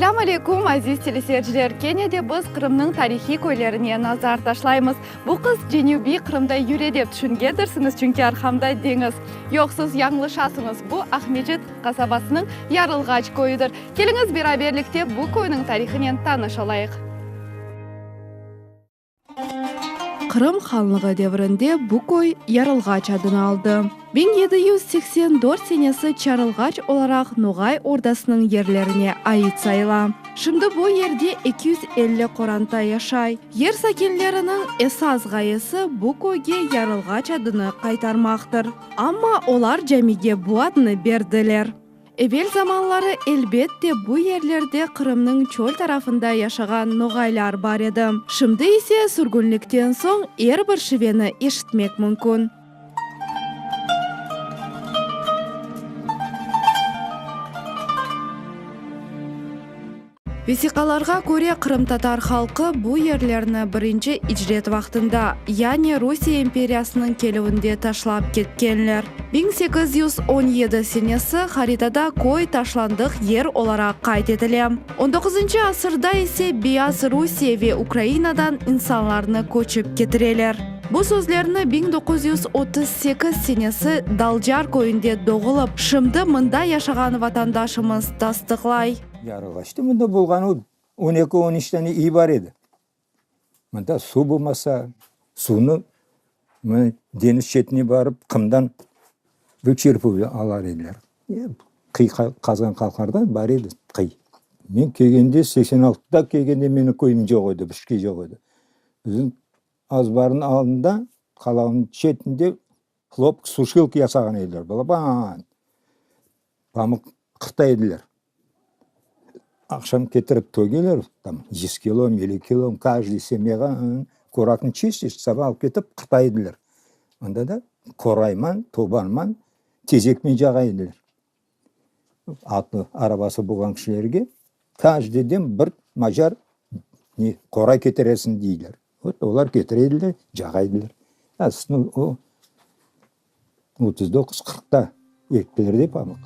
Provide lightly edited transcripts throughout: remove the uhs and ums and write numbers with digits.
Selâm aleyküm, aziz teleseyirciler! Kene de biz Qırımnıñ tarihiy köylerine nazar taşlaymız. Bu qız Cenübiy Qırımda yüre dep tüşüngendirsiñiz, çünki arqamda deñiz. Yoq, siz yañlışasıñız, bu Aqmescit qasabasınıñ Yarılğaç köyüdir. Keliñiz, beraberlikte bu köyniñ tarihınen tanış olayıq. Qırım hanlığı devrinde bu köy Yarılğaç adını aldı. 1784 senesi Çarılğaç olaraq Noğay Ordasınıñ yerlerine ait sayıla. Şimdi bu yerde 250 qoranta yaşay. Yer sakinleriniñ esas ğayesi bu köyge Yarılğaç adını qaytarmaqtır. Amma olar camige bu adnı berdiler. Evel zamanları, elbet de, bu yerlerde Qırımnıñ çöl tarafında yaşağan noğaylar bar edi. Şimdi ise, sürgünlikten soñ, er bir şiveni eşitmek mümkün. Vesiqalarğa köre, qırımtatar halqı bu yerlerni birinci icret vaqtında, yani Rusiye imperiyasınıñ kelüvinde taşlap ketkenler. 1817 senesi haritada köy taşlandıq yer olaraq qayd etile. On doquzıncı asırda ise Beyaz Rusiye ve Ukrainadan insanlarnı köçip ketireler. Bu sözlerni 1938 senesi Dalcar köyünde doğulıp, şimdi mında yaşağan vatandaşımız tasdıqlay. Yarılğaçtı mında bolğanı on eki, on üç tane iy bar edi. Mında suv bolmasa, suvnı mına deñiz çetine barıp qımdan bir çırpıp alar ediler. Qıy qazğan qalqarda bar edi qıy. Men kelgende, seksen altıda kelgende menim köyüm yoq edi, bir şey yoq edi. Bizim azbarnıñ aldında, qalanıñ çetinde hlopok suşilka yasağan ediler, balaban. Pamıq qırta ediler. Aqşam ketirip tögeler, tam yüz kilo, elli kilo, каждый semyağa kuraknı çiş-çiş saba alıp ketip qırta ediler. Onda da qorayman, tobanman, tezekmen cağa ediler. Atlı, arabası bolğan kişilerge каждыйden bir macar ne qoray ketiresiñ deyler. Vot olar ketire ediler, cağa ediler. O 39, qırqta ektiler de pamıq.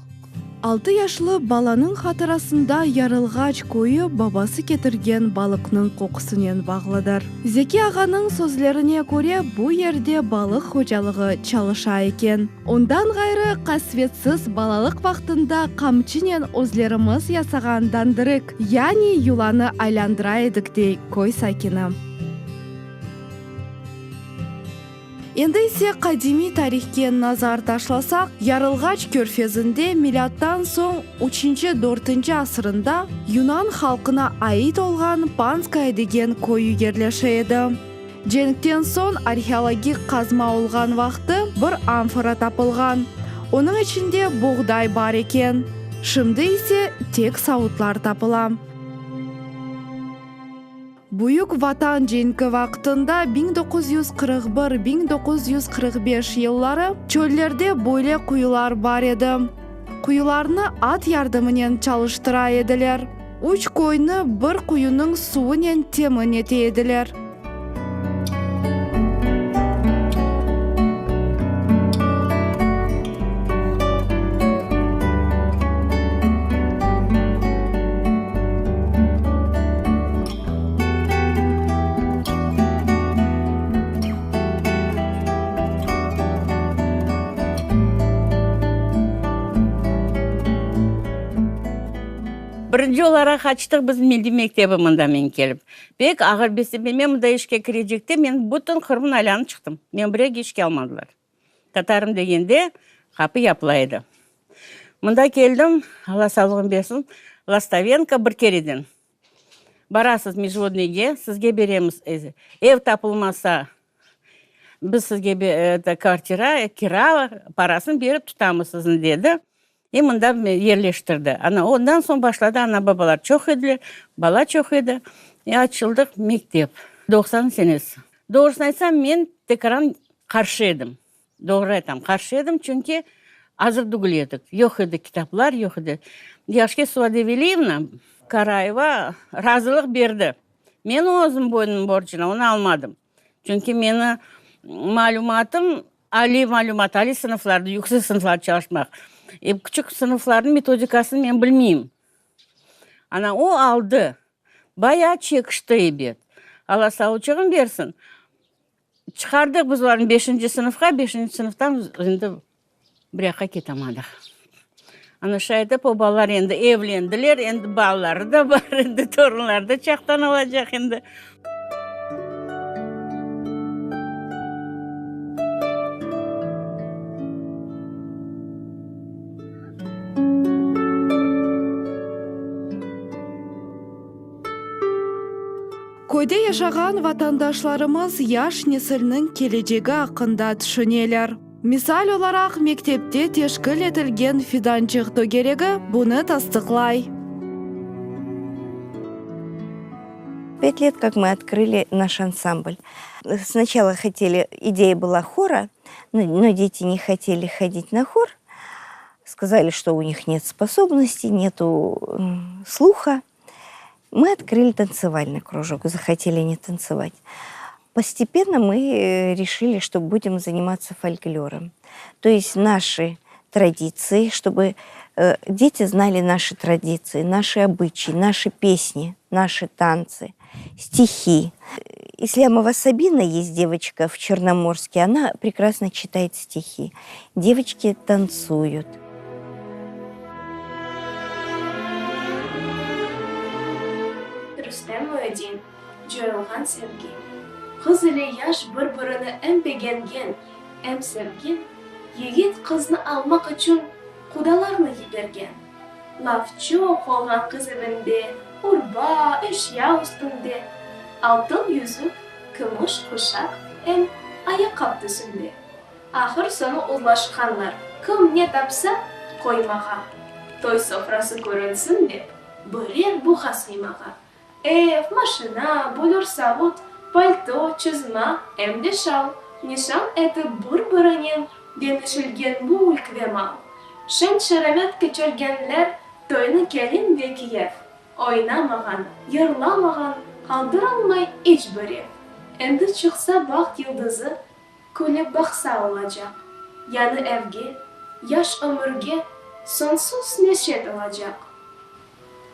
Altı yaşlı balanıñ hatırasında Yarılğaç köyü babası ketirgen balıqnıñ qoqusınen bağlıdır. Zeki ağanıñ sözlerine köre, bu yerde balıq hocalığı çalışa eken. Ondan ğayrı, qasvetsiz balalıq vaqtında qamçınen özlerimiz yasağan dandırık, yani yulanı aylandıra edik, dey köy sakini. Endi ise qadimiy tarihke nazar taşlasaq, Yarılğaç körfezinde milâttan soñ üçünci-dörtünci asırında yunan halqına ait olğan Panskaya degen köyü yerleşe edi. Cenkten soñ arheologik qazma olğan vaqtı bir amfora tapılğan, onıñ içinde boğday bar eken. Şimdi ise tek savutlar tapıla. Büyük Vatan cenki vaqtında, 1941, 1945 yılları, çöllerde böyle quyular bar edi. Quyularnı at yardımınen çalıştıra ediler. Üç köyni bir quyunıñ suvınen temin ete ediler. Birinci olaraq açtıq biz milliy mektebi mında men kelip. Pek ağır beslenme. Men mında işke kirecekte men bütün Qırımnı aylanıp çıqtım. Meni bir yerge işke almadılar. Tatarım degende qapı yapıla edi. Mında keldim, Alla sağlığını bersin, Lastovenko bir kereden. Barasız Mejvodnıyge, sizge beremiz ev tapılmasa, biz sizge kvartira, kira parasını berip tutamız sizni, dedi. E mında yerleştirdi. Ana, ondan soñ başladı, ana-babalar çoq ediler, bala çoq edi. E açıldıq mektep. 90 senesi. Doğrusını aytsam, men tekaran qarşı edim. Doğru aytam, qarşı edim, çünki azır tügül edik. Yoq edi kitaplar, yoq edi. Yaşke Suade Veliyevna Karayeva razılıq berdi. Men özüm boynum borcuna onı almadım. Çünki meni malümatım aliy malümat, aliy sınıflarda, yüksek sınıflarda çalışmaq. E, küçük sınıflarnıñ metodikasını men bilmeyim. Ana, o aldı. Bayağı çekişti ebet. Alla savuçığın bersin. Çıqardıq biz olarnı beşinci sınıfqa, beşinci sınıftan endi bir yaqqa ketamadıq. Ana şay etip o balalar endi evlendiler, endi balaları da bar, endi torunları da çaqtan olacaq endi. Köyde yaşağan vatandaşlarımız yaş nesilniñ kelecegi aqqında tüşüneler. Misal olaraq, mektepte teşkil etilgen Fidançıq tögeregi bunı tasdıqlay. Pять лет, как мы открыли наш ансамбль. Сначала хотели, идея была хора, но дети не хотели ходить на хор. Сказали, что у них нет способностей, нету слуха. Мы открыли танцевальный кружок, захотели они танцевать. Постепенно мы решили, что будем заниматься фольклором. То есть наши традиции, чтобы дети знали наши традиции, наши обычаи, наши песни, наши танцы, стихи. Ислямова Сабина есть девочка в Черноморске, она прекрасно читает стихи. Девочки танцуют. Rüstem Muyedin, Coyulğan sevgi. Qız ile yaş bir-birini em begengen, em sevgen, yigit qıznı almaq içün qudalarnı yibergen. Laf çoq olğan qız evinde, urba, eşya üstünde, altın yüzük, kümüş quşaq em ayaqqap tüsünde. Ahır soñu uzlaşqanlar, kim ne tapsa, qoymağa, toy sofrası körünsin dep, birer buğa sıymağa. Ev, maşina, bölür savut, palto, çızma, em de şal, nişan etip bir-birinen deñişilgen mülk ve mal. Şen-şeramet keçirgenler toynı kelin ve kiyev. Oynamağan, yırlamağan qaldırılmay iç bir ev. Endi çıqsa baht yıldızı, Külip baqsa olacaq. Yañı evge, yaş ömürge soñsuz neşe tolacaq.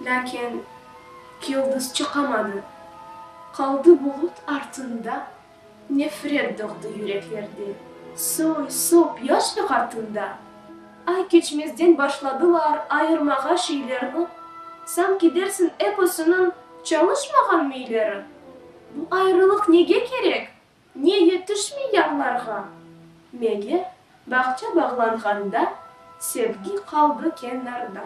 Lâkin yıldız çıqamadı, qaldı bulut artında, nefret doğdı yüreklerde, soy-sop yaşlıq artında. Ay keçmezden başladılar ayırmağa şeylerni, sanki dersiñ episiniñ çalışmağan miyleri. Bu ayrılıq nege kerek? Ne yetişmey yarlarğa? Meger, bağça bağlanğanda sevgi qaldı kenarda.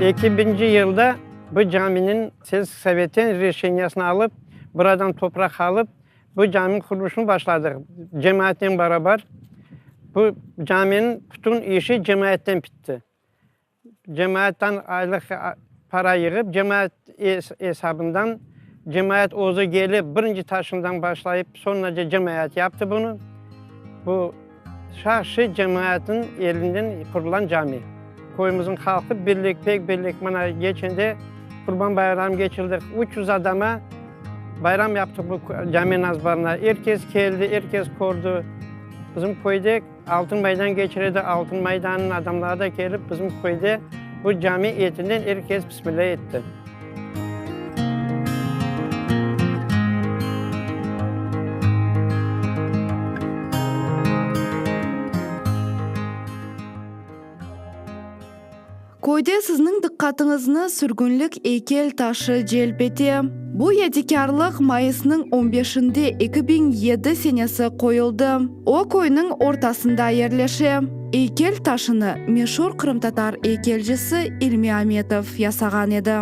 Eki biñci yılda bu caminiñ Selsk sovetten reşeniyasını alıp, buradan topraq alıp, bu caminiñ qurulışını başladıq cemaatnen beraber. Bu caminiñ bütün işi cemaatten bitti. Cemaattan aylıq para yığıp, cemaat esabından, cemaat özü kelip, birinci taşından başlayıp, soñunace cemaat yaptı bunı. Bu şahşiy cemaatnıñ elinden qurulğan cami. Köyümizniñ halqı birlik, pek birlik. Mına keçende Qurban bayramı keçirdik, 300 adama bayram yaptıq bu caminiñ azbarına. Er kes keldi, er kes kördi. Bizim köyde Altın Maydan keçiredi, Altın Maydannıñ adamları da kelip bizim köyde bu cami etinden er kes bismilla etti. Köyde sizniñ diqqatıñıznı sürgünlik eykel taşı celp ete. Bu yadikârlıq mayısnıñ on beşinde 2007 senesi qoyuldı. O, köyniñ ortasında yerleşe. Eykel taşını meşur qırımtatar eykelcisi İlmi Ametov yasağan edi.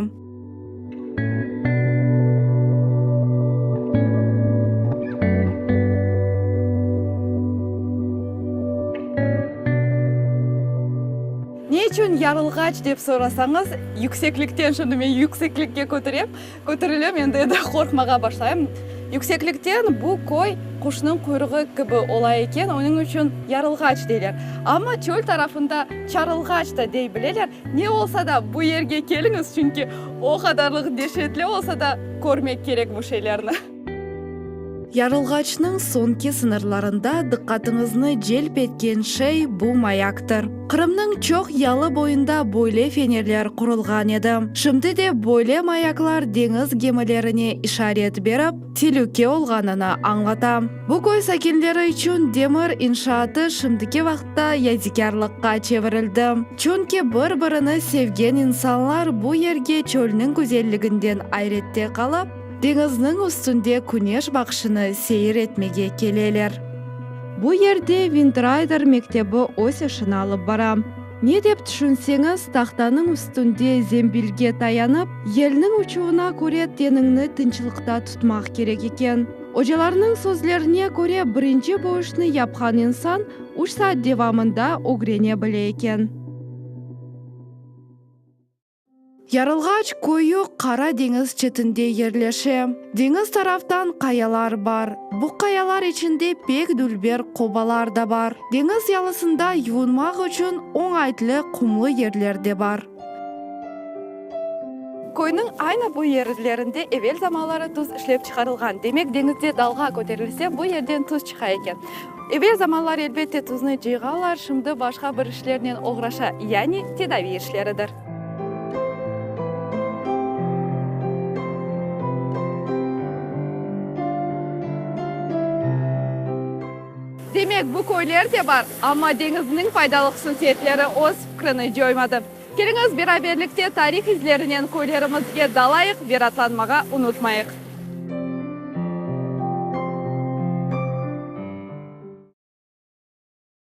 Ne içün Yarılğaç dep sorasañız, yükseklikten, şimdi men yükseklikke köterem, köterilem, endi endi qorqmağa başlayım. Yükseklikten bu köy quşnıñ quyruğı kibi ola eken, onıñ içün Yarılğaç deyler. Amma çöl tarafında Çarılğaç da dey bileler. Ne olsa da, bu yerge keliñiz, çünki o qadarlıq deşetli olsa da, körmek kerek bu şeylerni. Yarılğaçnıñ soñki sıñırlarında diqqatıñıznı celp etken şey bu mayaktır. Qırımnıñ çoq yalı boyunda böyle fenerler qurulğan edi. Şimdi de böyle mayaklar deñiz gemilerine işaret berip, telüke olğanını añlata. Bu köy sakinleri içün demir inşaatı şimdiki vaqıtta yadikârlıqqa çevirildi. Çünki bir-birini sevgen insanlar bu yerge çölniñ güzelliginden ayrette qalıp, Deñizniñ üstünde küneş baqışını seyir etmege keleler. Bu yerde Vindrayder mektebi öz işini alıp bara. Ne dep tüşünseñiz, tahtanıñ üstünde zembilge tayanıp, yelniñ uçuvına köre teniñni tınçlıqta tutmaq kerek eken. Ocalarnıñ sözlerine köre, birinci bu işni yapqan insan üç saat devamında ögrene bile eken. Yarılğaç köyü Qara deñiz çetinde yerleşe. Deñiz taraftan qayalar bar. Bu qayalar içinde pek dülber qobalar da bar. Deñiz yalısında yuvunmaq içün oñaytlı qumlı yerler de bar. Köyniñ aynı bu yerlerinde evel zamanları tuz işlep çıqarılğan. Demek, deñizde dalğa köterilse, bu yerden tuz çıqa eken. Evel zamanlar, elbette, tuznı cıyğanlar, şimdi başqa bir işlernen oğraşa, yani tedaviy işleridir. Demek, bu köyler de bar, amma deñizniñ faydalı hususiyetleri öz fikrini coymadı. Keliñiz, beraberlikte tarih izlerinen köylerimizge dalayıq ve ratlanmağa unutmayıq.